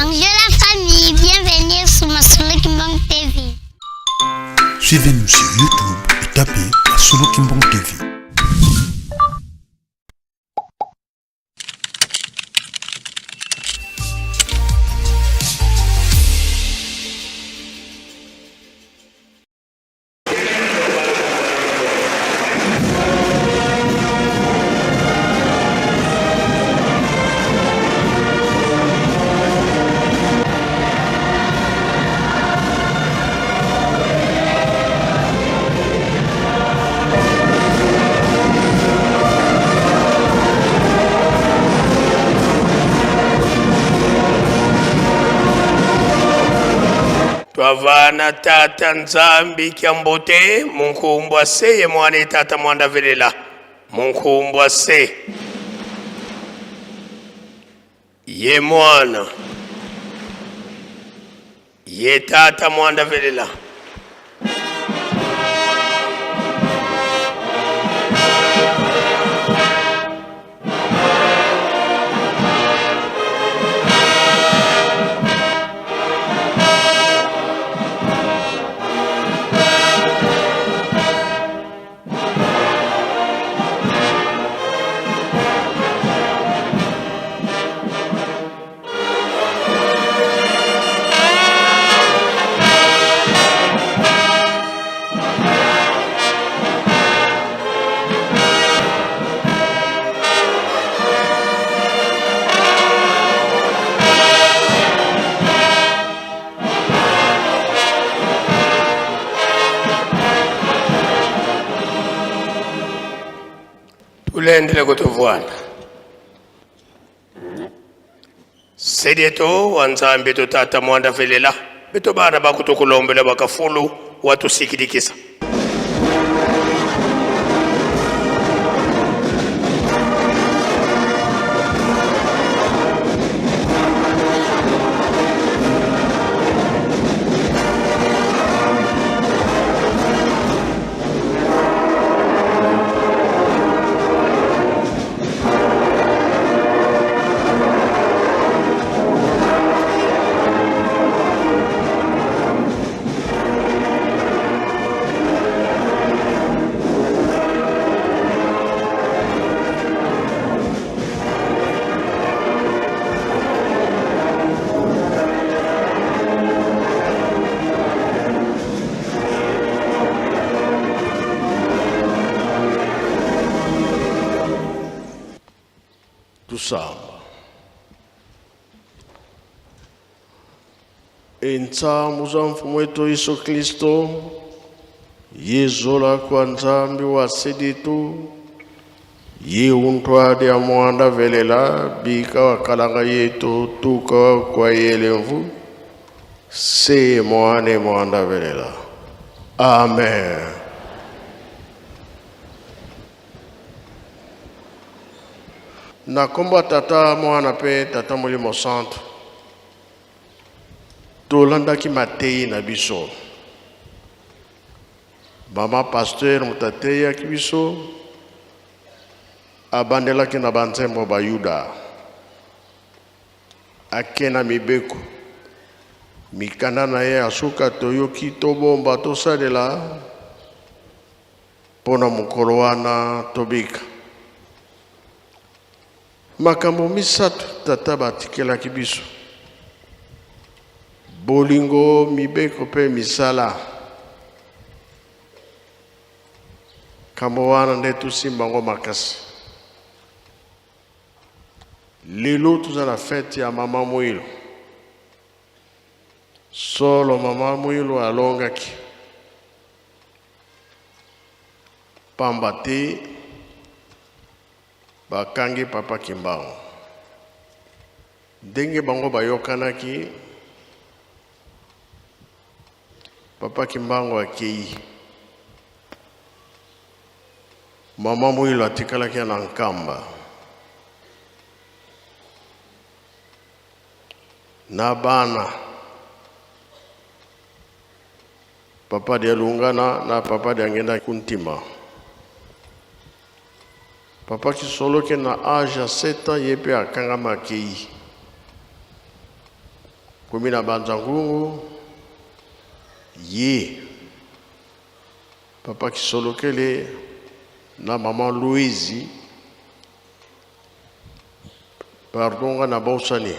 Bonjour la famille, bienvenue sur Masolo Kimbang TV. Suivez-nous sur YouTube et tapez Masolo Kimbang TV. Twavana tata Nzambi kya mbote munkumbwa se ye mwana tata mwanda velela munkumbwa se ye mwana ye tata mwanda velela. Tulendele kutuvwana Sedieto wa Nzambi to tata mwanda velela beto bana bakutukulombela bakafulu watusikilikisa. Tusamba. Entsamu za mfumo wetu Yesu Kristo yezola kwa Nzambi wa seditu ye untwadi ya mwanda velela bika wakalanga yetu tuka kwa yelemvu se mwane mwanda velela. Amen. Na kombo ya Tata, Mwana mpe Tata Molimo Santu, tolandaki mateyi na biso. Mama pasteur moto ateyaki biso, abandelaki na banzembo ba Yuda, ake na mibeko, mikanda na ye ya suka toyoki tobomba tosalela mpo na mokolo wana tobika. Makambo misato tata batikelaki biso, bolingo, mibeko mpe misala. Kambo wana nde tosimba yango makasi. Lelo toza na fete ya mama Mwilu. Solo mama Mwilu alongaki. Pamba te bakangi papa Kimbangu. Ndenge bango bayokanaki, papa Kimbangu akei. Mama Mwilu atikalaki na Nkamba. Na bana. Papa Dialungana na Papa Diangenda Kuntima. Papa Kisoloke na age ya 7 ans ye mpe akangama akei. Komi na Banza-Ngungu, ye papa Kisolokele na mama Louise, pardon nga nabosani,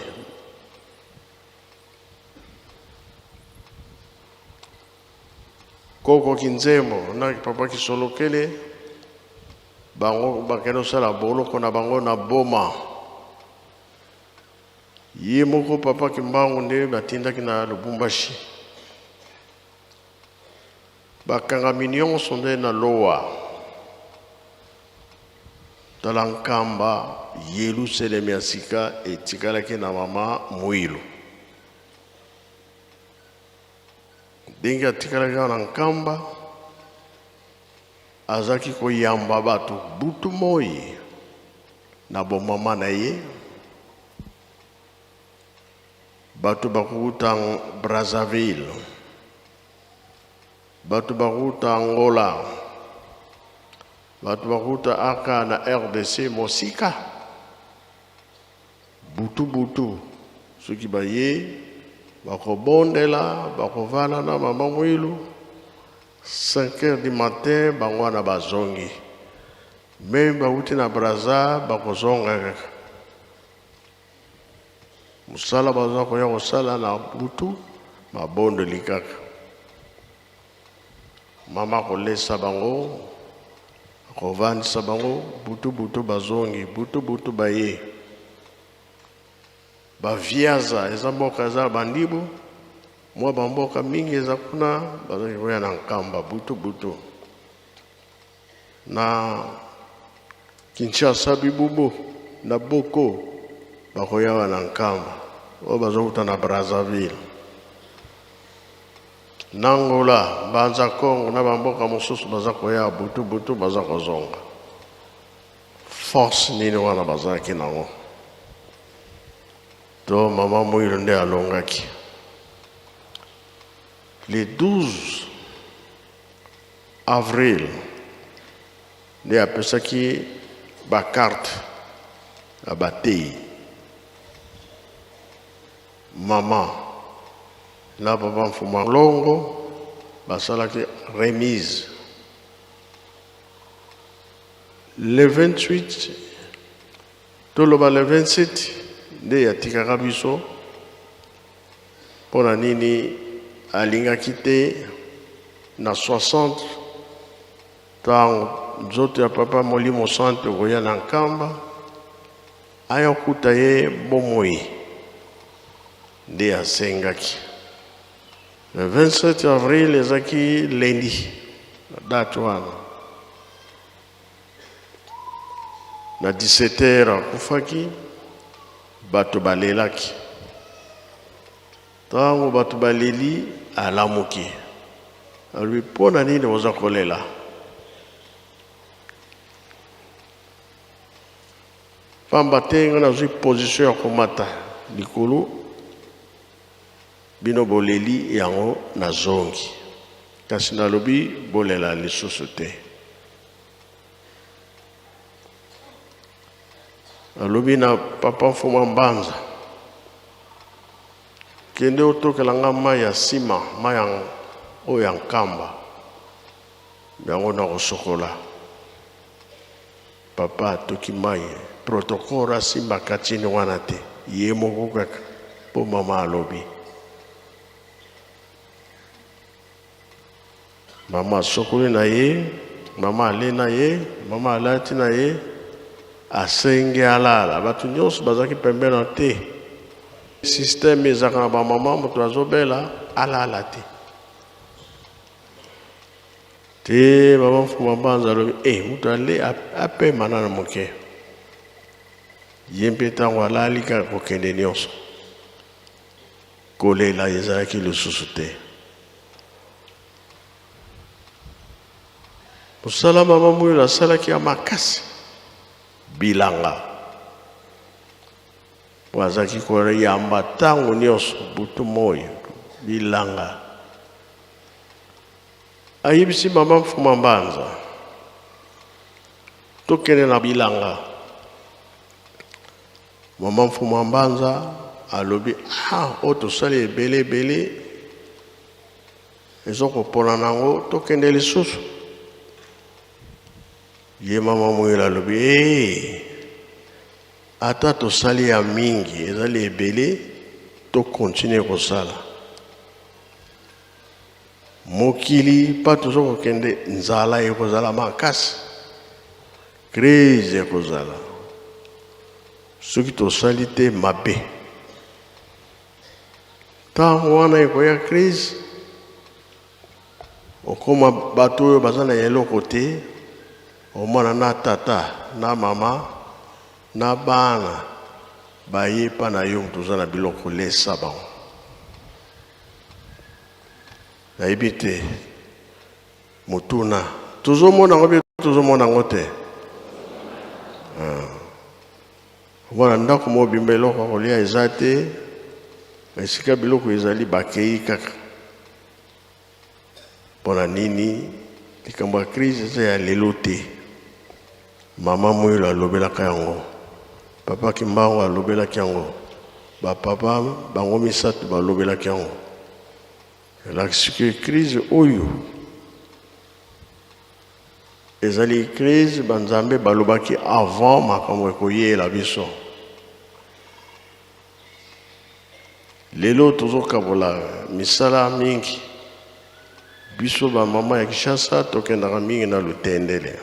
koko Kinzembo na papa Kisolokele, bango bakende kosala boloko na bango na Boma. Ye moko papa Kimbangu nde batindaki na Lubumbashi. Bakangami nyonso nde na Lowa. Tala Nkamba, Yelusalemi ya sika etikalaki na mama Muilu. Ndenge atikalaki awa na Nkamba, azalaki koyamba bato butu moi na bomama na ye. Bato bakouta Brazzaville, bato bakouta Angola, bato bakouta aka na RDC mosika, butu butu soki baye bakobondela, bakovanda na mama Mwilu 5 heures du matin, bango wana bazongi. Meme bauti na Brazza bakozonga kaka. Mosala baza koya kosala na butu, mabondeli kaka. Mama akolesa bango, akovandisa bango butu butu, bazongi butu butu baye. Baviaza eza mboka eza bandibu, mwa bamboka mingi eza kuna, bazali koya na Nkamba butu butu. Na Kinshasa bibubu na Boko bakoya na Nkamba, oyo bazokuta na Brazzaville, na Angola, Mbanza Congo na bamboka mosusu baza koya butu butu, baza kozonga. Force nini wana bazalaki nango? To mama Mwilu nde alongaki le 12 avril nde apesaki bakarte ya bateyi. Mama na papa Mfuma Longo basalaki remise le 28, toloba le 27 nde yatikaka biso. Mpo na nini alingaki te na 60 ntango nzoto ya papa Molimo Santu ekoya na Nkamba, aya kuta ye bomoi? Nde asengaki le 27 avril, ezaki lundi na date wana, na 17 heures akufaki. Bato balelaki. Ntango bato baleli, alamuki, alobi: mpo na nini oza kolela? Pamba te ngai nazwi position ya komata likolo, bino boleli, yango nazongi. Kasi nalobi, bolela lisusu te. Alobi na papa Mfuma Mbanza: kende otokela nga mai ya nsima, mai oyo ya Nkamba, yango na kosokola. Papa atoki mai, protocole asimba katini wana te, ye moko kaka, mpo mama alobi. Mama asokoli na ye, mama ale na ye, mama alati na ye, asengi alala. Bato nyonso bazalaki pembeni te. Systeme ezalaka na bamama, moto azobela alala te. Te mama Mfuma Mbanza alobi e moto ale apema nano moke. Ye mpe ntango alali kaka kokende nyonso, kolela ezalaki lisusu te. Mosala mama Mwilu asalaki ya makasi, bilanga, po azalaki koyamba ntango nyonso butu moi bilanga. Ayebisi mama Mfuma Mbanza: tokende na bilanga. Mama Mfuma Mbanza alobi ah oyo tosali ebele ebele eza kopona nango tokende lisusu. Ye mama Mwilu alobi ee ata tosali ya mingi ezali ebele tokontinue kosala. Mokili pa toza kokende nzala ekozala makasi, crise ekozala soki tosali te mabe. Ntango wana ekoya crise, okoma bato oyo baza na eloko te, omona na tata na mama na bana baye epa na yo moto oza na biloko lesa bango. Nayebi te motuna tozomona yango mpe tozomona yango te. Omona ndako mobimba eloko ya kolia eza te, esika biloko ezali bakei kaka. Mpo na nini? Likambo ya crise eza ya lelo te. Mama Mwilu alobelaka yango, Papa Kimbangu alobelaki yango, bapapa bango misato balobelaki yango. Elakisi ke crise oyo ezali crise banzambe balobaki avant makambo ekoyela biso. Lelo tozokabola misala mingi. Biso ba mama ya Kinshasa tokendaka mingi na Lutendele.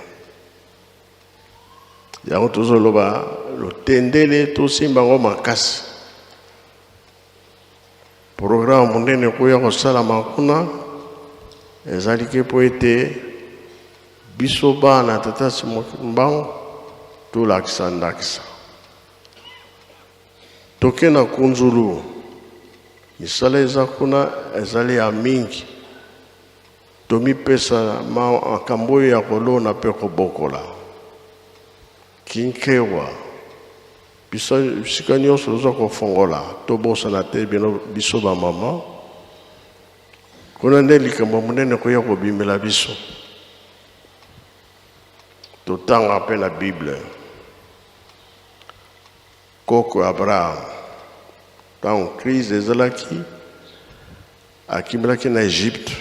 Yango tozoloba Lutendele tosimba yango makasi. Programme monene ekoya kosalama kuna ezali ke mpo ete biso bana tata Simon Kimbangu tolakisa ndakisa. Toke na Kunzulu, misala eza kuna ezali ya mingi. Tomipesa makambo oyo ya kolona mpe kobokola. Kinkewa, bisika nyonso toza kofongola, tobosana te bino biso ba mama. Kuna nde likambo monene koya kobimela biso. Totanga mpe na Bible. Koko Abraham, ntango crise ezalaki, akimelaki na Egypte.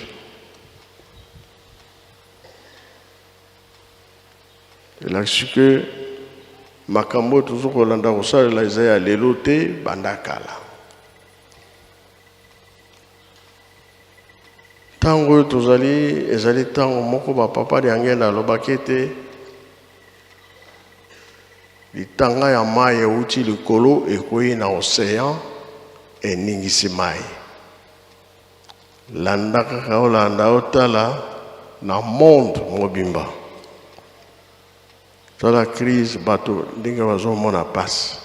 Elakisi ke makambo oyo tozo kolanda kosalela eza ya lelo te, banda kala. Ntango oyo tozali ezali ntango moko bapapa Diangenda alobaki ete Litanga ya mai euti likolo ekwei na ocean, eningisi mai. Landa kaka olanda otala na monde mobimba. Tala crise bato ndenge bazomona pasi.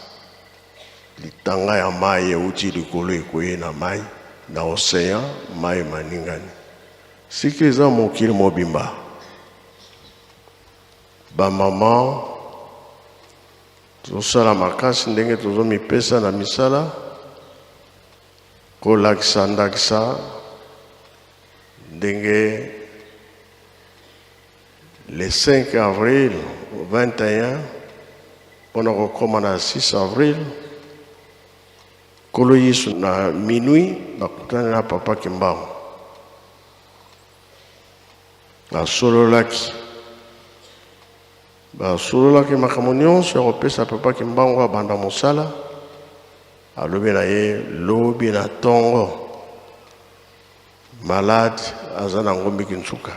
Litanga ya mai euti likolo ekwei na mai na ocean, mai maningani. Sika eza mokili mobimba. Ba maman tozosala makasi ndenge tozomipesa na misala kolakisa ndakisa ndenge le 5 avril 21 mpona kokoma na 6 avril Nkolo Yesu na minuit bakutani na Papa Kimbangu. Basololaki basololaki makambo nyonso ya kopesa Papa Kimbangu abanda mosala. Alobi na ye lobi na tongo malade aza na ngombi Kinsuka,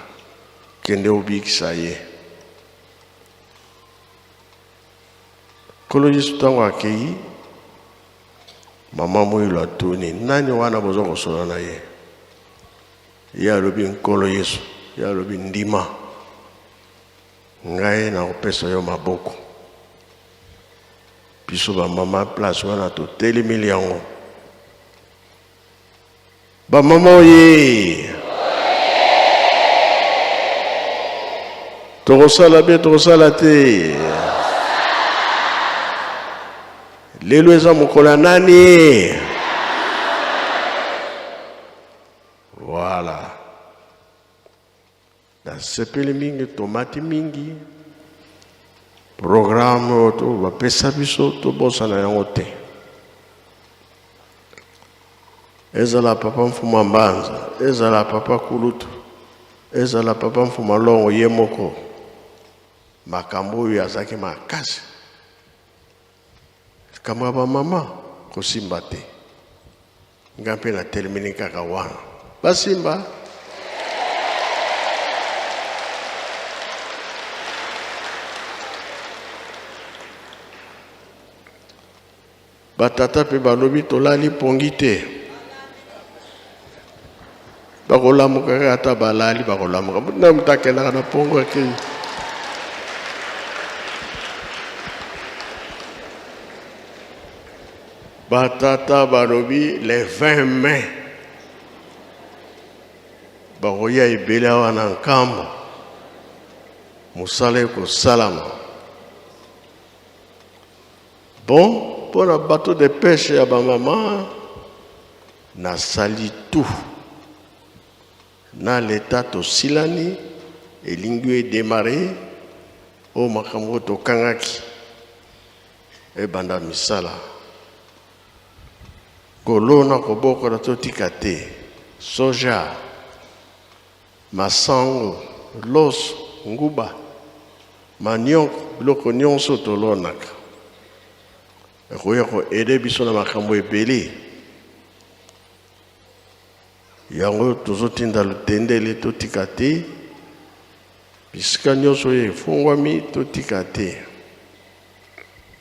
kende obikisa ye. Nkolo Yesu ntango akei, mama Mwilu atuni nani wana boza kosolola na ye? Ye alobi, Nkolo Yesu. Ye alobi, Ndima, ngai nakopesa yo maboko. Biso bamama place wana totelemeli yango. Bamama oye! Tokosala bien, tokosala te. Lelo eza mokolo ya nani? Voilà. Nasepeli mingi, tomati mingi. Programme oyo to bapesa biso tobosana yango te. Ezala papa Mfuma Mbanza, ezala papa Kulutu, ezala papa Mfuma Longo ye moko. Makambo oyo azalaki makasi. Likambo ya bamama kosimba te. Nga mpe natelemeli kaka wana. Basimba. Batata mpe balobi tolali pongi te. Bakolamuka kaka ata balali bakolamuka. Na moto akendaka na pongo akei. Batata balobi le 20 mai bakoya ebele awa na Nkamba, mosala ekosalama. Bon, mpo na bateau de pêche ya bamama nasali tout na leta tosilani elingi edemare oyo makambo oyo tokangaki ebanda misala kolona kobokola totika te soja masango loso nguba manioko biloko nyonso tolonaka ekoya koede biso na makambo ebele yango tozotinda lutendele totika te bisika nyonso oyo efungwami totika te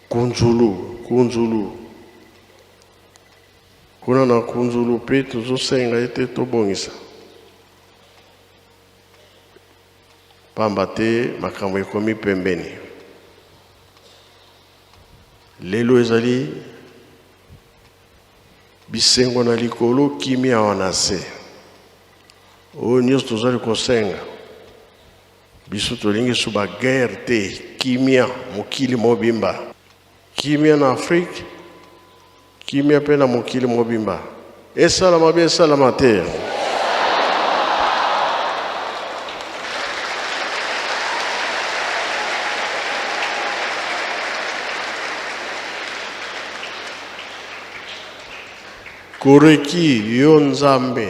kunzulu kunzulu kuna na kunzulu mpe tozosenga ete tobongisa pamba te makambo ekomi pembeni lelo ezali bisengo na likolo kimia awa na se oyo nyonso tozali kosenga biso tolingi so baguerre te kimia mokili mobimba kimia na Afrique kimia mpe na mokili mobimba esalama be esalama te. Koreki yo Nzambe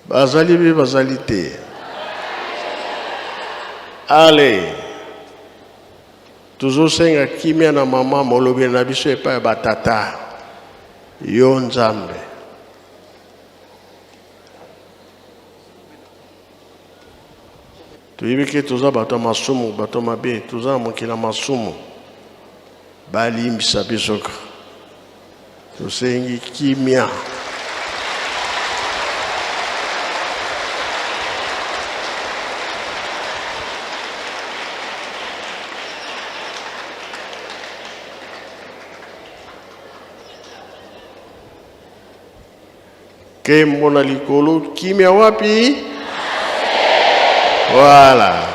bazali be bazali te. Ale tozosenga kimia na mama molobeli na biso epai ya batata yo Nzambe. Toyebi ke toza bato ya masumu, bato mabe, toza na mokili ya masumu. Balimbisa biso, tosengi kimia. Kembo na likolo, kimia wapi? Voilà.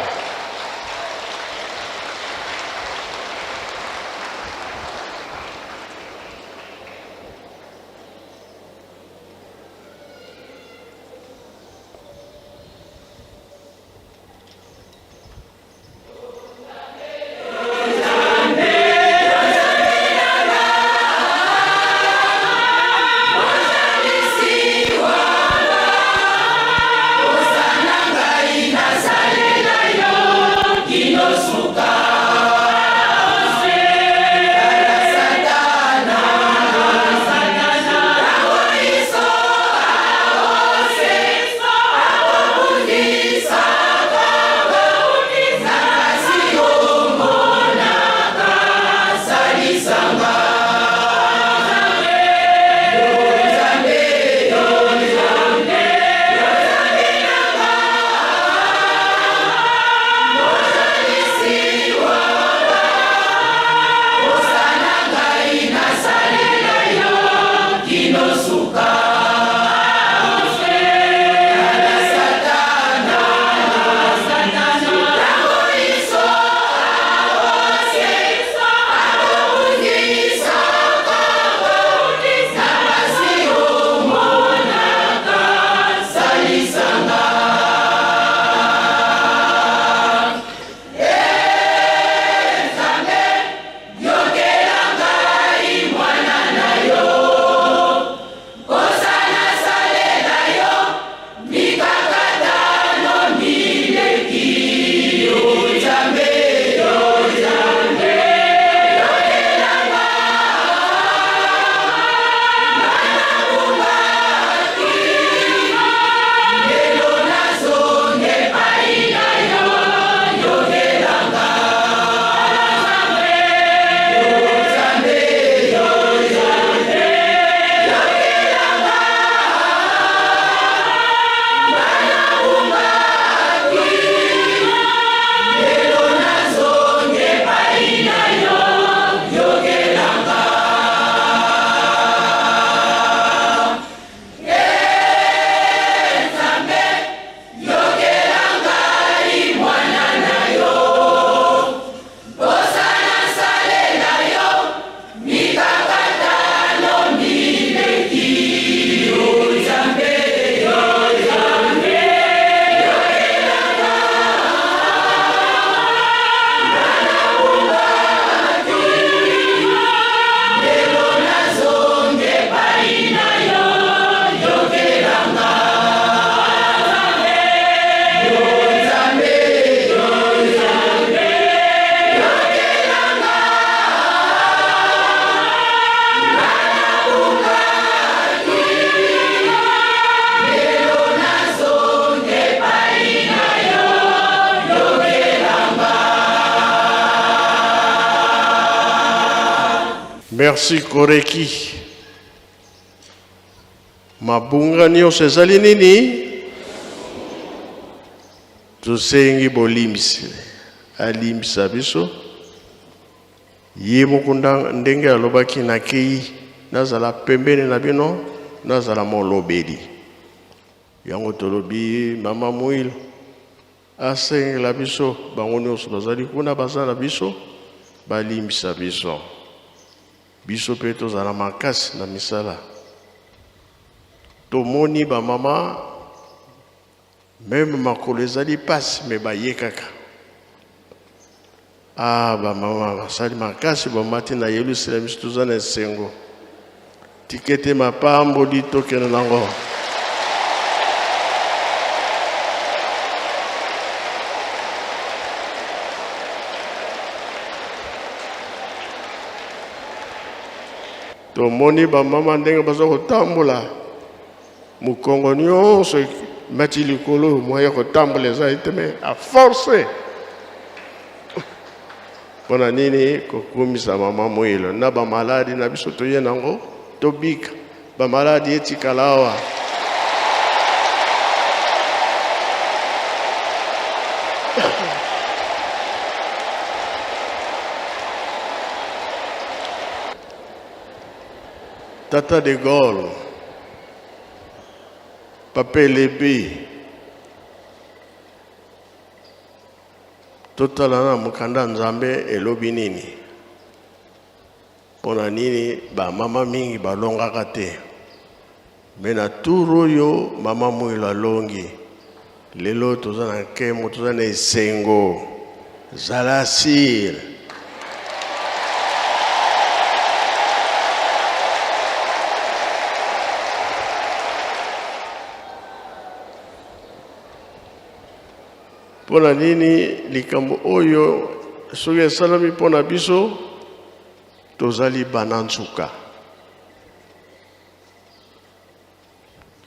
Merci Koreki. Mabunga nyonso ezali nini? Tosengi bolimbisi, alimbisa biso ye moko ndenge alobaki, nakei nazala pembeni na bino, nazala molobeli. Yango tolobi mama Mwilu asengela biso, bango nyonso bazali kuna baza na biso, balimbisa biso, biso mpe tozala makasi na misala. Tomoni bamama meme makolo ezali pasi me baye kaka. Ah, bamama basali makasi, bamati na Yelusalemi, biso toza na esengo. Tikete mapamboli tokende nango. Tomoni bamama ndenge baza kotambola, mokongo nyonso mati likolo, moyen ya kotambola eza ete me a force. Mpo na nini kokumisa mama Mwilu na bamaladi na biso toye nango tobika bamaladi etikala awa? Tata de Gaulle, Papa Elebe, totala na mokanda Nzambe elobi nini. Mpo na nini bamama mingi balongaka te? Me na tour oyo mama Mwilu alongi. Lelo toza na nkembo, toza na esengo. Zala sire. Mpo na nini likambo oyo soki esalami mpo na biso, tozali bana nsuka?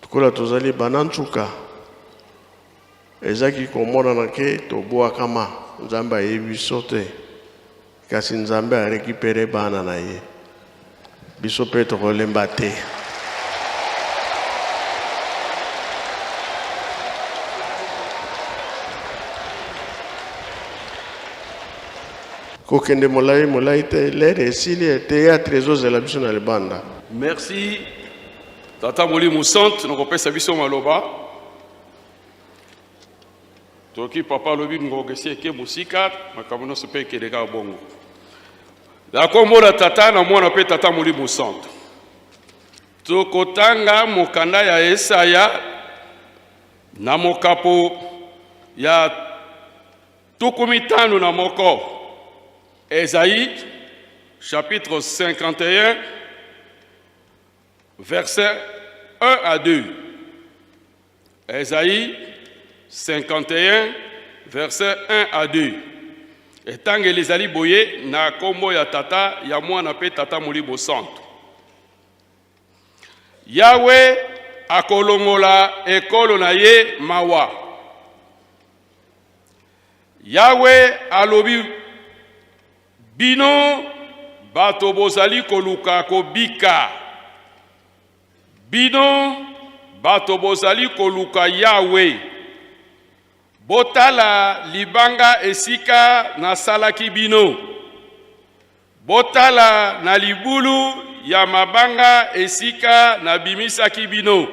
Lokola tozali bana nsuka, ezaki komonana ke tobwakama. Nzambe ayebi biso te, kasi Nzambe arekipere bana na ye. Biso mpe tokolemba te. Kokende molai molai te, lere esili, théâtre ezozela biso na libanda. Merci Tata Molimo Sainte na kopesa biso maloba. Toki papa alobi ngonga esi eke mosika, makambo nyonso mpe ekende kaka bongo. Na kombo na Tata na Mwana mpe Tata Molimo Santo, tokotanga mokanda ya Esaya na mokapo ya 51, Esaïe chapitre 51 versets 1 à 2. Esaïe 51 versets 1 à 2. Etangeli ezali boye na kombo ya Tata, ya Mwana mpe Tata Molimo Santu. Yawe akolongola ekolo na ye mawa. Yawe alobi, bino bato bozali koluka kobika, bino bato bozali koluka Yawe, botala libanga esika nasalaki bino, botala na libulu ya mabanga esika nabimisaki bino.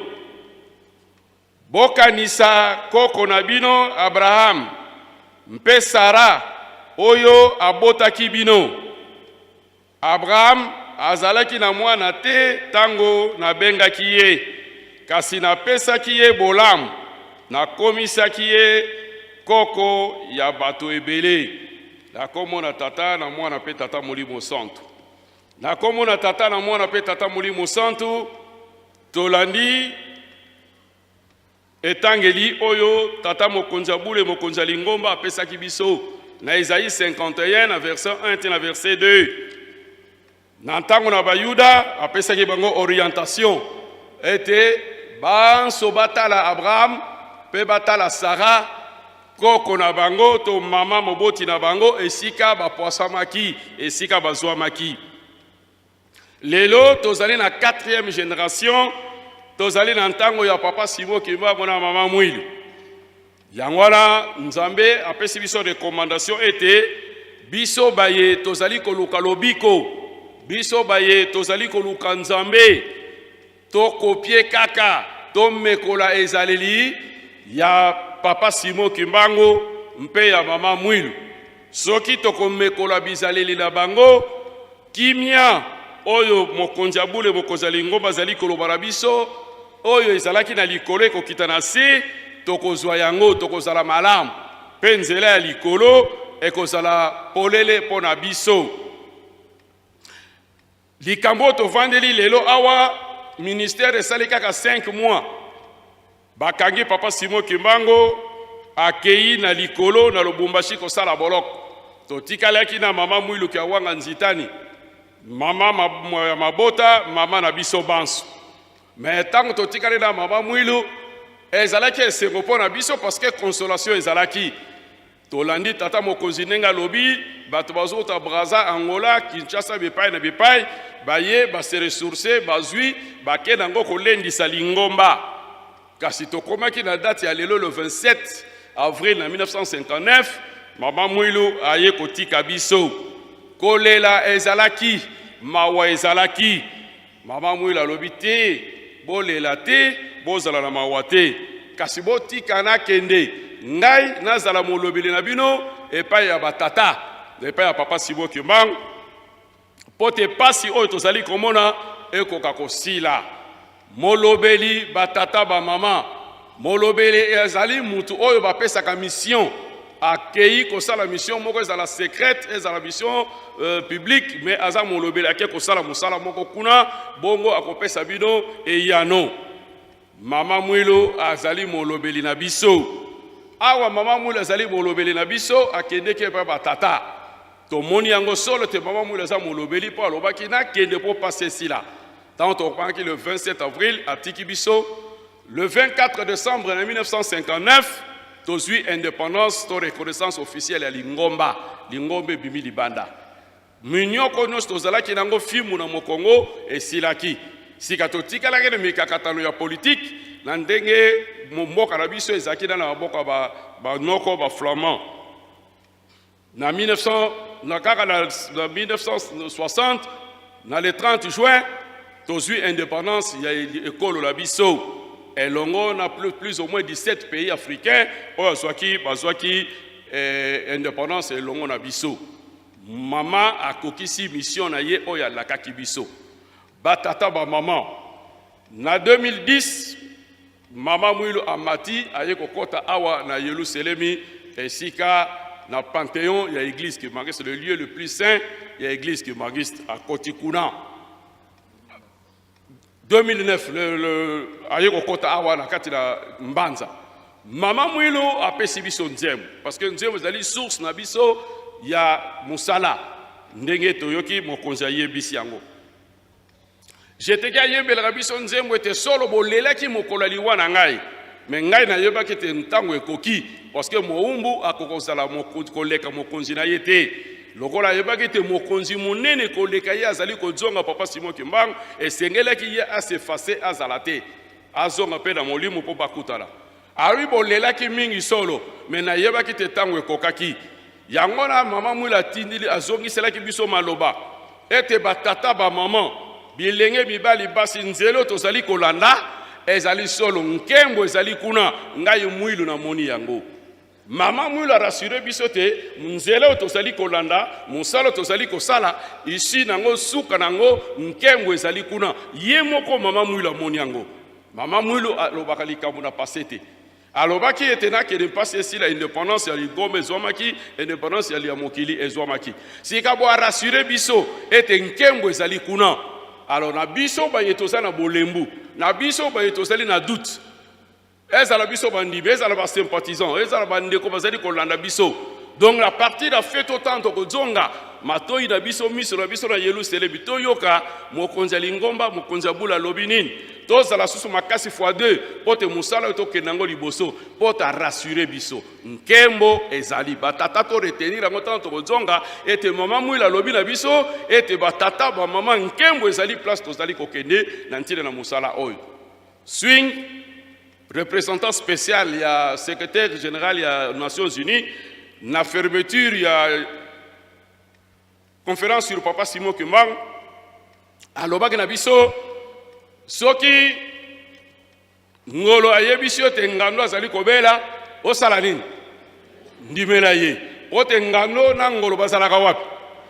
Bokanisa koko na bino Abraham mpe Sara oyo abotaki bino. Abraham azalaki na mwana te tango nabengaki ye, kasi napesaki ye bolamu, nakomisaki ye koko ya bato ebele. Na kombo na Tata, na Mwana mpe Tata Molimo Santu. Na kombo na Tata, na Mwana mpe Tata Molimo Santu, tolandi etangeli oyo Tata Mokonzi ya Bule, Mokonzi ya Lingomba apesaki biso na Esaïe 51 na verset 1 ti na verset 2. Na ntango na Bayuda apesaki bango orientation ete banso batala Abraham mpe batala Sara koko na bango to mama moboti na bango esika bapwasamaki, esika bazwamaki. Lelo tozali na quatrième generation, tozali na ntango ya papa Simon Kimbangu na mama Mwilu. Yango wana Nzambe apesi biso recommandation ete biso baye tozali koluka lobiko, biso baye tozali koluka Nzambe, tokopie kaka, tomekola ezaleli ya papa Simon Kimbangu mpe ya mama Mwilu. Soki tokomekola bizaleli na bango, kimia oyo mokonzi ya bule, mokonzi ya lingomba azali koloba na biso, oyo ezalaki na likolo ekokita na se, tokozwa yango, tokozala malamu, mpe nzela ya likolo ekozala polele mpo na biso. Likambo oyo tovandeli lelo awa, ministère esali kaka 5 mois, bakangi papa Simon Kimbangu, akei na likolo na Lubumbashi kosala boloko. Totikalaki na mama Mwilu Kiawanga Nzitani, mama ya mabota, mama na biso banso. Mais ntango totikali na mama Mwilu, ezalaki esengo mpo na biso parce que consolation ezalaki. Tolandi tata mokonzi ndenge alobi, bato bazouta Braza, Angola, Kinshasa, bipai na bipai, baye base ressource, bazwi bake nango kolendisa lingomba. Kasi tokomaki na date ya lelo, le 27 avril na 1959, mama Mwilu aye kotika biso. Kolela ezalaki, mawa ezalaki. Mama Mwilu alobi te, bolela te, bozala na mawa te, kasi botika nakende, ngai nazala molobeli na bino epai ya batata, epai ya papa Simon Kimbangu, mpo te pasi oyo tozali komona ekoka kosila. Molobeli batata bamama, molobeli ezali mutu oyo bapesaka mission, akei kosala mission moko, ezala secrète, ezala mission publique, mais aza molobeli, ake kosala mosala moko kuna, bongo akopesa bino eyano. Mama Mwilu azali molobeli na biso awa. Mama Mwilu azali molobeli na biso, akendeki epai batata. Tomoni yango solo te mama Mwilu aza molobeli, mpo alobaki nakende mpo pasi esila. Ntango tokopangaki le 27 avril, atiki biso le 24 décembre na 1959. Tozwi indépendance to reconnaissance officielle ya lingomba. Lingomba ebimi libanda, minyoko nyonso tozalaki nango, fimu na mokongo esilaki. Sika totikalaki na mikakatano ya politike na ndenge mboka na biso ezalaki na maboko ya banoko baflamand. Na 1900 na kaka na 1960, na le 30 juin, tozwi indépendance ya ekolo na biso elongo na plus ou moins 17 pays africains oyo bazwaki indépendance elongo na biso. Mama akokisi mission na ye oyo alakaki biso. Batata, bamama, na 2010 mama Mwilu amati, aye kokɔta awa na Yelusalemi, esika na panthéon ya église kimbanguiste, le lieu le plus saint ya église kimbanguiste. Akoti kuna 2009, aye kokɔta awa na kati na Mbanza. Mama Mwilu apesi biso nzembo, parce que nzembo ezali source na biso ya mosala. Ndenge toyoki mokonzi ayebisi yango, jeteki ayembelaka biso nzembo ete solo bolelaki mokolo ya liwa na ngai, me ngai nayebaki ete ntango ekoki, parce que mowumbu akokozala koleka mokonzi na ye te. Lokola ayebaki ete mokonzi monene koleka ye azali kozonga, papa Simon Kimbangu, esengelaki ye as'effacer, azala te, azonga mpe na molimo mpo bakutana. Awi, bolelaki mingi solo, me nayebaki te ntango ekokaki. Yango na mama Mwila atindili, azongiselaki biso maloba ete batata, bamama, bilenge mibali, basi, nzela oyo tozali kolanda ezali solo, nkembo ezali kuna. Ngai Mwilu namoni yango. Mama Mwilu arassurer biso te nzela oyo tozali kolanda, mosala oyo tozali kosala, isi nango, suka nango, nkembo ezali kuna. Ye moko mama Mwilu amoni yango. Mama Mwilu alobaka likambo na passé te. Alobaki ete nakende, mpasi esila, indépendance ya lingomba ezwamaki, indépendance ya mokili ezwamaki. Sika bo arassurer biso ete nkembo ezali kuna. Alors na biso baye toza na bolembu, na biso baye tozali na doute, ezala biso bandimi, ezala basympathisant, ezala bandeko bazali kolanda biso, donc à partir ya fête otango tokozonga matoi na biso, miso na biso na Yelusalemi, toyoka mokonzi ya lingomba, mokonzi ya bula alobi nini. Tozala susu makasi fois deux mpo te mosala oyo tokende yango liboso mpo ta rassurer biso. Nkembo ezali. Ba tata to retenir yango ntango tokozonga ete mama Mwila alobi na biso ete ba tata ba mama nkembo ezali place tozali kokende na ntina na mosala oyo. Swing représentant spécial ya secrétaire général ya Nations Unies na fermeture ya conférence sur papa Simon Kimbangu alobaki na biso soki ngolo ayebisi yo te ngando azali kobela osala nini ndimela ye po te ngando na ngolo bazalaka wapi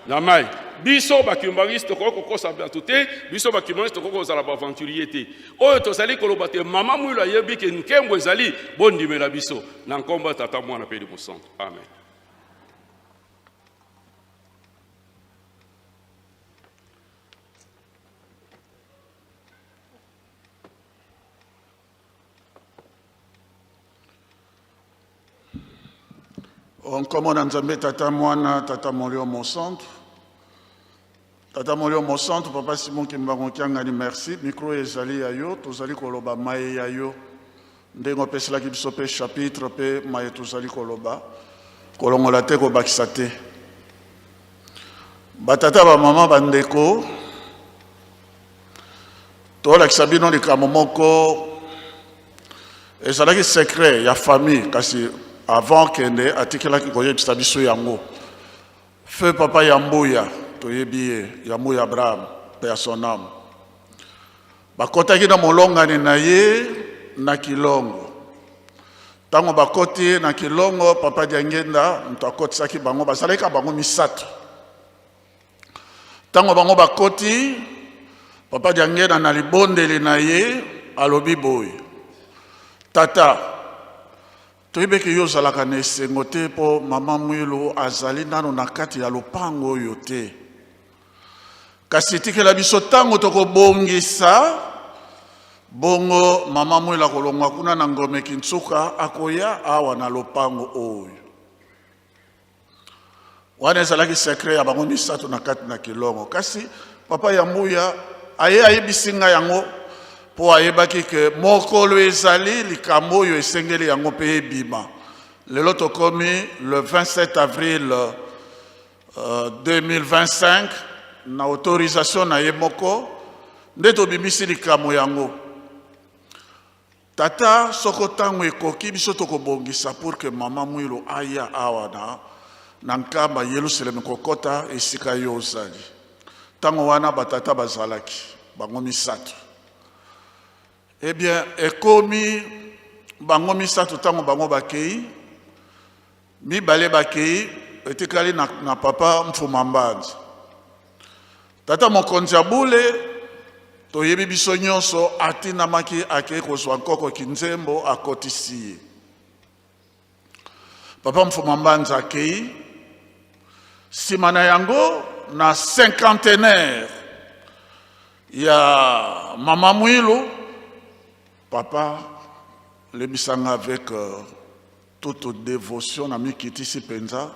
na mai biso bakimbangisi tokoki kokosa bato te biso bakimbangisi tokoki kozala baaventurier te oyo tozali koloba te mama mwilo ayebi ke nkembo ezali bondimela biso na nkombo ya tata mwana mpe mosantu amen. Nkombo na Nzambe Tata Mwana Tata Molimo Mosantu. Tata Molimo Mosantu, Papa Simon Kimbangu Kiangani, merci. Micro ezali ya yo, tozali koloba maye ya yo. Ndenge opeselaki biso mpe chapitre mpe maye tozali koloba, kolongola te, kobakisa te. Batata, bamama, bandeko, tolakisa bino likambo moko ezalaki secret ya famille, kasi avant kende atikelaki koyebisa biso yango. Feu papa Yambuya, toyebi ye, Yambuya Abraham, paix à son âme. Bakotaki na molongani na ye na Kilongo. Ntango bakoti na Kilongo, papa Diangenda moto akotisaki bango, bazalaki kaka bango misato. Ntango bango bakoti, papa Diangenda na libondeli na ye alobi boye: Tata, toyebi eke yo ozalaka na esengo te mpo mama Mwilu azali nano na kati ya lopango oyo te. Kasi tikela biso ntango tokobongisa bongo mama Mwilu akolongwa kuna na Ngome Kintsuka akoya awa na lopango oyo. Wana ezalaki secret ya bango misato na kati na Kilongo. Kasi papa Yambuya aye ayebisi ngai yango mpo ayebaki ke mokolo ezali likambo oyo esengeli yango mpe ebima. Lelo tokomi le 27 avril 2025 na autorisation na ye moko nde tobimisi likambo yango. Tata, soko ntango ekoki biso tokobongisa pour que mama Mwilu aya awa na Nkamba Yelusalemi kokota esika yo ozali. Ntango wana batata bazalaki bango misato. Eh bien, ekomi bango misato ntango bango bakei, mibale bakei, etikali na papa Mfuma Mbanza. Tata mokonzi ya bule toyebi biso nyonso atindamaki akei kozwa nkoko Kinzembo akotisi ye. Papa Mfuma Mbanza akei nsima na yango na cinquantenaire ya mama Mwilu. Papa lebisanga avec toute devotion na mikitisi mpenza,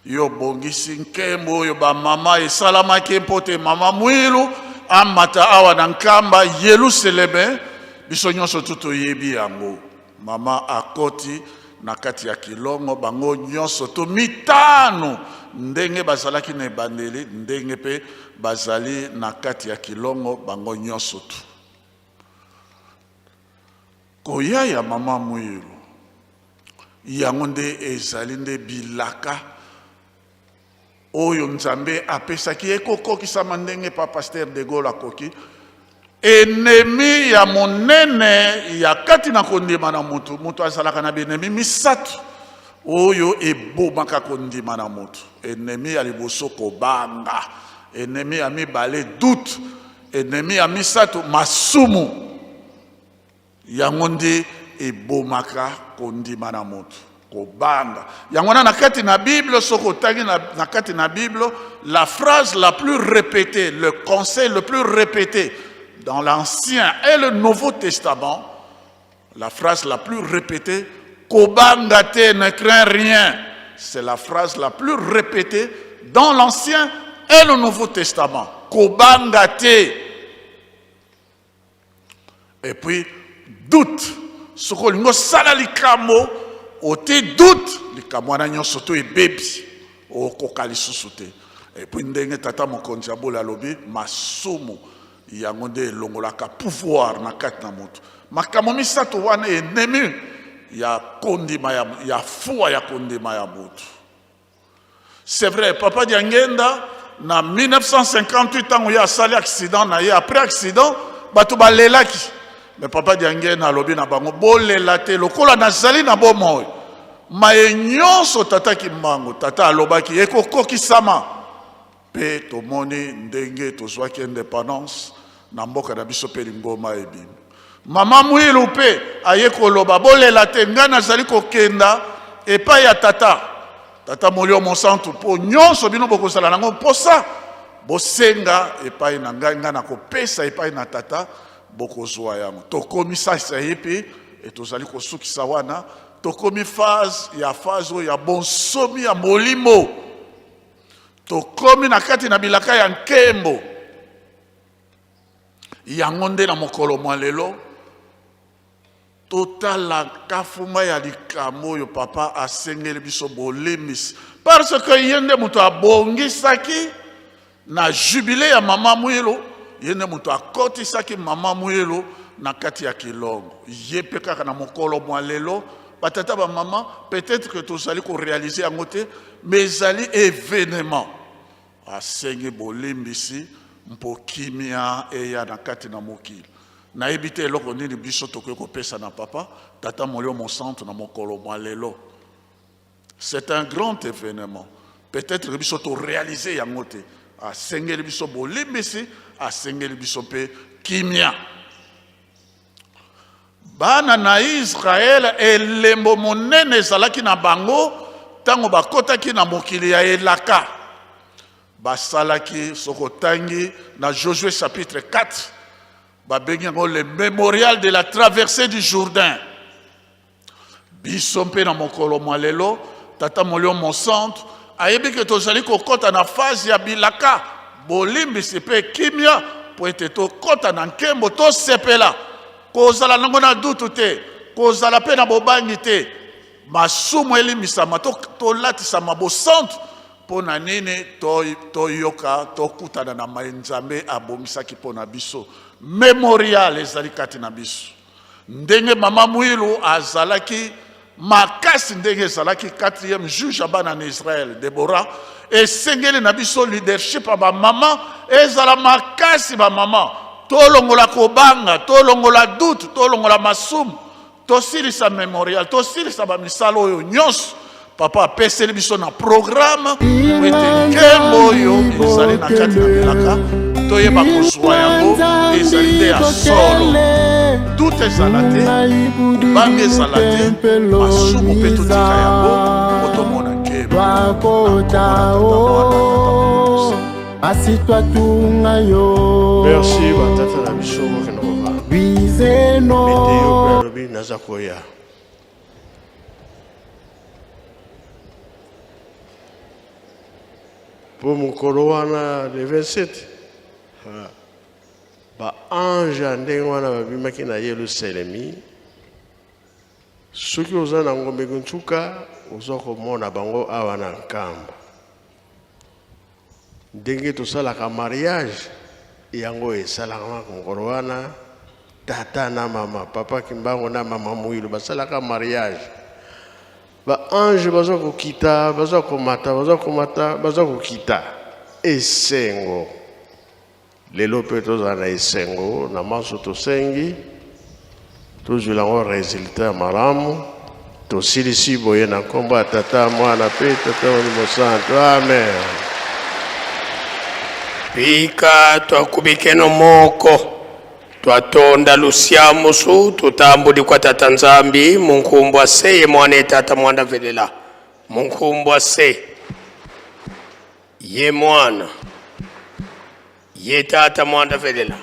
yo obongisi nkembo oyo bamama esalamaki mpo te mama Mwilu amata awa na Nkamba Yelusaleme. Biso nyonso tu toyebi yango. Mama akoti na kati ya Kilongo, bango nyonso to mitano ndenge bazalaki na ebandeli, ndenge mpe bazali na kati ya Kilongo, bango nyonso tu. Koya ya mama Mwilu yango nde ezali nde bilaka oyo Nzambe apesaki ekokokisama ndenge pa Pasteur de Gaulle akoki. Ennemi ya monene ya kati na kondima na motu, moto azalaka na benemi misato oyo ebomaka kondima na motu. Ennemi ya liboso kobanga, ennemi ya mibale doute, ennemi ya misato masumu. Yango nde ebomaka kondima na moto, kobanga. Yango wana na kati na Bible, soki otangi na kati na Bible, la phrase la plus répétée, le conseil le plus répété dans l'Ancien et le Nouveau Testament, la phrase la plus répétée, kobanga te, ne crains rien. C'est la phrase la plus répétée dans l'Ancien et le Nouveau Testament. Kobanga te. Et puis doute, soki olingi osala likambo otie doute, likambo wana nyonso to ebebi, okoka lisusu te. Et puis ndenge tata mokonzi ya bola alobi, masumu yango nde elongolaka pouvoir na kati na moto. Makambo misato wana ennemi ya kondima ya, ya foi ya kondima ya moto. C'est vrai, papa Diangenda na 1958 ntango ye asali accident na ye, après accident bato balelaki, mais papa Diangenda alobi na bango bolela te, lokola nazali na bomoi, maye nyonso tata Kimbangu tata alobaki ekokokisama. Mpe tomoni ndenge tozwaki independance na mboka na biso mpe lingoma ebimi. Mama Mwilu mpe aye koloba bolela te, ngai nazali kokenda epai ya tata, tata Molio Mosantu, mpo nyonso bino bokozala nango mposa bosenga epai na ngai, ngai nakopesa epai na tata, bokozwa yango. Tokomi sasa ye mpe e tozali kosukisa wana, tokomi phase ya phase oyo ya bonsomi ya molimo. Tokomi na kati na bilaka ya nkembo. Yango nde na mokolo mwa lelo totala kafuma ya likambo oyo papa asengeli biso bolimbisi, parce que ye nde moto abongisaki na jubile ya mama Mwilu, ye nde moto akotisaki mama Mwilu na kati ya kilongo. Ye mpe kaka na mokolo mwa lelo, batata bamama, peut-être que tozali korealize yango te, mais ezali evenement. Asengi bolimbisi mpo kimia eya na kati na mokili. Nayebi te eloko nini biso tokoki kopesa na papa tata Molio Mosantu na mokolo mwa lelo. C'est un grand événement. Peut-être que biso to réaliser yango te. Asengeli biso bolimbisi, asengeli biso mpe kimia. Bana na Israele, elembo monene ezalaki na bango ntango bakotaki na mokili ya elaka. Basalaki, soki otangi na Josue chapitre 4, babengi yango le mémorial de la traversée du Jourdain. Biso mpe na mokolo mwa lelo, Tata Molio Mosantu ayebi ke tozali kokɔta na phase ya bilaka, bolimbisi mpe kimia, mpo ete tokɔta na nkembo, tosepela, kozala nango na dutu te, kozala mpe na bobangi te, masumu elimbisama, tolatisama bosantu. Mpo na nini toyoka, tokutana na mai Nzambe abongisaki mpo na biso. Memorial ezali kati na biso. Ndenge mama Mwilu azalaki makasi, ndenge ezalaki 4e juge ya bana na Israël Deborah, esengeli na biso leadership ya bamama ezala makasi. Bamama tolongola kobanga, tolongola doute, tolongola masumu, tosilisa memorial, tosilisa bamisala oyo nyonso papa apeseli biso na programme, po ete nkembo oyo ezali na kati na bilaka toyeba kozwa yango. Ezali nde ya solo, dute ezala te, bangi ezala te, masumu mpe totika yango po tomona nkembo. Merci batata na biso, bokende kovanda. Meteo mpe alobi naza koya. Mpo mokolo wana le 27, baange ya ndenge wana babimaki na Yelusalemi. Soki oza na Ngombe Nsuka, oza komona bango awa na Nkamba. Ndenge tosalaka mariage, yango esalaka mokolo wana. Tata na mama, papa Kimbangu na mama Mwilu basalaka mariage. Ba ange baza kokita, baza komata, baza komata, baza kokita. Esengo. Lelo mpe tozala na esengo na manso tosengi, tozwila yango resultat ya malamu. Tosilisi boye na nkombo ya Tata, Mwana mpe Tata Molimo Santu. Amen. Bika twakubikeno moko twatonda lusyamusu tutambudi kwa tata Nzambi munkumbwa se ye mwana etata mwanda velela munkumbwa se ye mwana ye tata mwanda velela.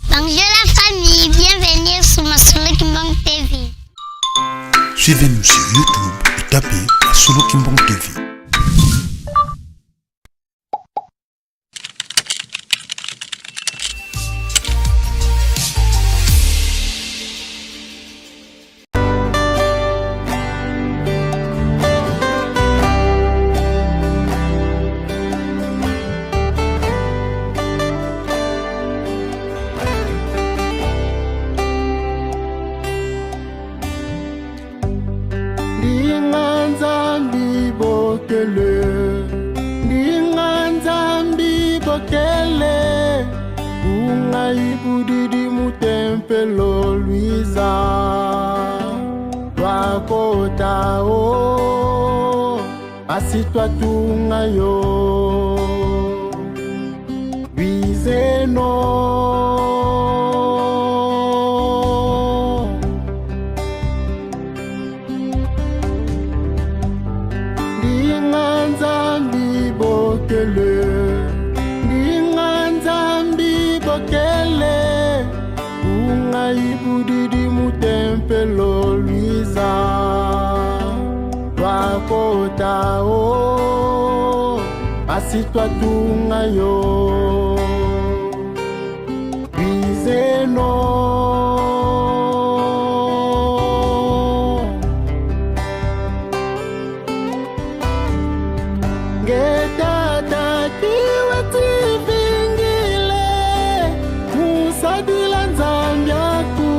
Bonjour la famille, bienvenue sur Masolo Kimbangu TV. Suivez-nous sur YouTube. tapez Masolo Kimbangu TV. Ndinga Nzambi bokele, ndinga Nzambi bokele, ungai budidi mutempelo Luiza, twakota o, asi twatunga yo, Luizeno. Ndinga Nzambi bokele, ndinga Nzambi bokele, ungai budidi mutempelo Luiza, twakota o, asi twatunga yo, Luizeno. Ngetata kiwe tivingile, musadila Nzambiaku,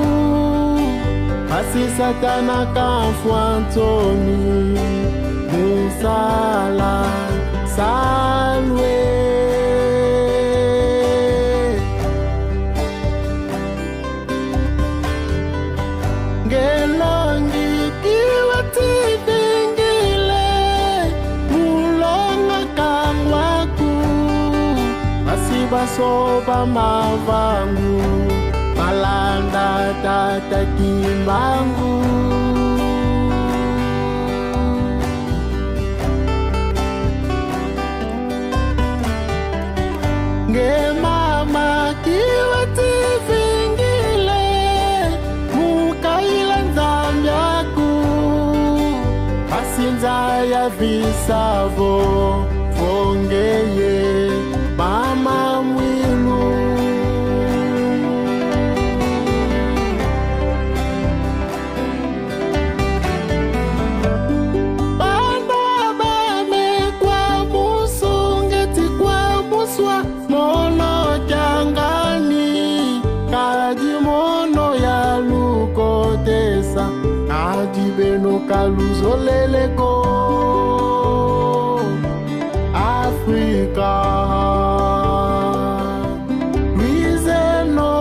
asi Satana kafwa ntsomi, musala salwe. Ngelongi kiwe tivingile, mulonga kangwaku, basi basoba mavangu, malanda tata kimbangu. Ngemama kiwe tivingile, mukaila Nzambiaku, asinza ya visavo vongeye mama mwilu. Bana bamekwa musungeti kwa muswa mono jangani kadi mono ya lukotesa kadi beno kaluzoleleko Afrika Luizeno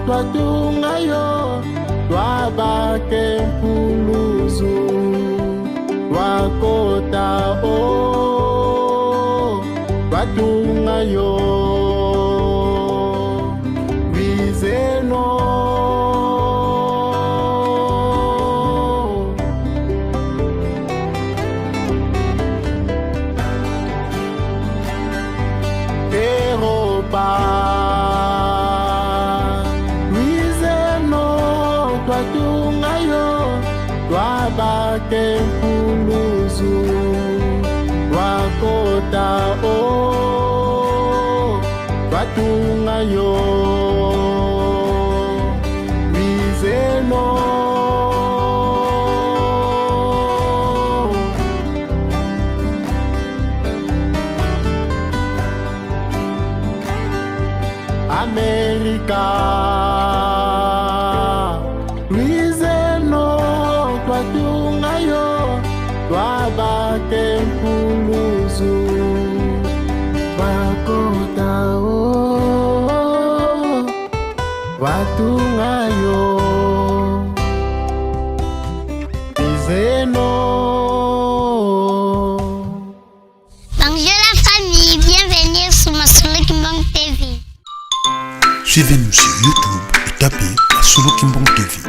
twatunga yo twabake mpuluzu twakota o twatunga yo Luizeno. Europa Luizeno twatunga yo twabake mpuluzu twakota o twatunga yo Luizeno. Amerika Luizeno twatunga yo twabake mpuluzu twakota o twatunga yo Luizeno. Bonjour la famille, bienvenue sur Masolo Kimbangu TV. Suivez-nous sur YouTube et tapez Masolo Kimbangu TV.